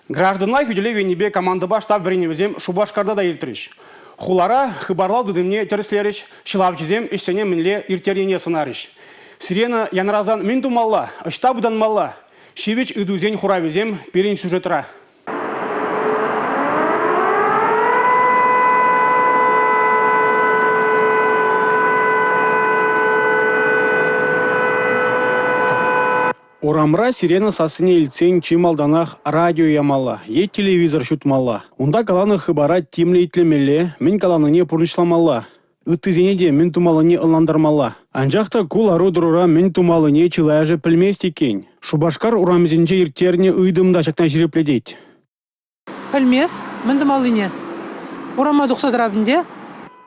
Гражданла хӳтӗлев енӗпе командӑпа штаб вӗренӗвӗсем Шупашкарта та иртрӗҫ. Хулара хыпарлав тытӑмне тӗрӗслерӗҫ, ҫӑлавҫӑсем ӗҫсене мӗнле ирттернине сӑнарӗҫ. Сирена янрасан мӗн тумалла, ӑҫта пытанмалла? Ҫивӗч ыйтусен хуравӗсем пирӗн сюжетра. Урамра сирена сассине илтсен чи малтанах радио ямалла е телевизор ҫутмалла. Унта каланӑ хыпара тимлӗ итлемелле, мӗн каланине пурнӑҫламалла. Ыттисене те мӗн тумаллине ӑнлантармалла. Анчах та ку лару-тӑрура мӗн тумаллине чылайӑшӗ пӗлмест иккен. Шупашкар урамӗсенче ирттернӗ ыйтӑм та ҫакна ҫирӗплетет. Пӗлмес, мӗн тумаллине. Урама тухса тӑратӑн те.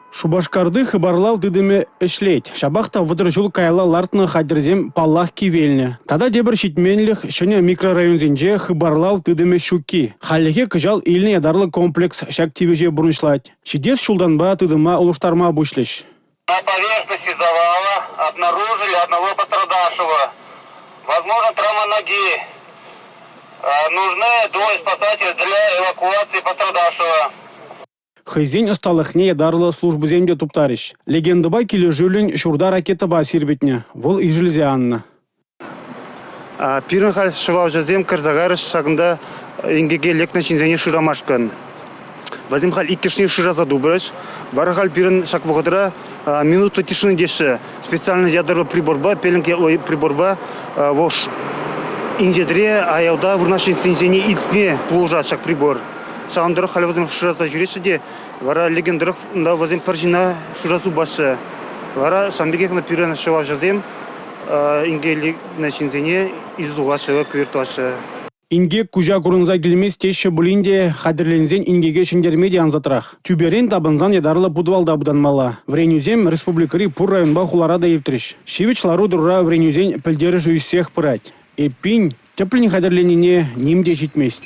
Шупашкарти хыпарлав тытӑмӗ ӗҫлет. Ҫапах та 30 ҫул каялла лартнӑ хатӗрсем паллах кивелнӗ. Тата тепӗр ҫитменлӗх ҫӗнӗ микрорайонсенче хыпарлав тытӑмӗ ҫукки. Хальлӗхе кӑҫал илнӗ ятарлӑ комплекс ҫак тивӗҫе пурнӑҫлать. Ҫитес ҫултанпа тытӑма улӑштарма пуҫлӗҫ. На поверхности завала обнаружили одного пострадавшего. Возможно, травма ноги. Нужны двое спасателей для эвакуации пострадавшего. Хӑйсен ӑсталӑхне ятарлӑ службӑсем те туптарӗҫ. Легендӑпа килӗшӳллӗн ҫурта ракетӑпа сирпӗтнӗ, вӑл ишӗлсе аннӑ. Пирӗн халь ҫӑлавҫӑсем кӗрсе кайрӗҫ ҫакӑнта инкеке лекнӗ ҫынсене шырамашкӑн. Вӗсем халь иккӗшне шыраса тупрӗҫ. Вара халь пирӗн ҫак вӑхӑтра минута тишины теҫҫӗ. Специально ядерлӑ приборпа, пеленг приборпа вӑл инҫетре аялта вырнаҫнӑ ҫынсене илтме пулӑшать ҫак прибор. Ҫавӑн тӑрӑх халь вӗсем шыраса ҫӳреҫҫӗ те вара лекен тӑрӑх унта вӗсем пӗр ҫынна шыраса тупаҫҫӗ. Вара ҫавӑн пекех пирӗн ҫӑлавҫӑсем инкекленнӗ ҫынсене илсе тухаҫҫӗ, эвакуироваҫҫӗ. Инкек куҫа курӑнса килмест теҫҫӗ пулин те хатӗрленсен инкеке ҫӗнтерме те ансатрах. Тӳперен тапӑнсан ятарлӑ путвалта пытанмалла. Вӗренӳсем республикӑри пур районпа хулара та иртрӗҫ. Ҫивӗч лару-тӑрура вӗренӳсен пӗлтерӗшӗ ӳссех пырать. Эппин, тӗплӗн хатӗрленнине ним те ҫитмест.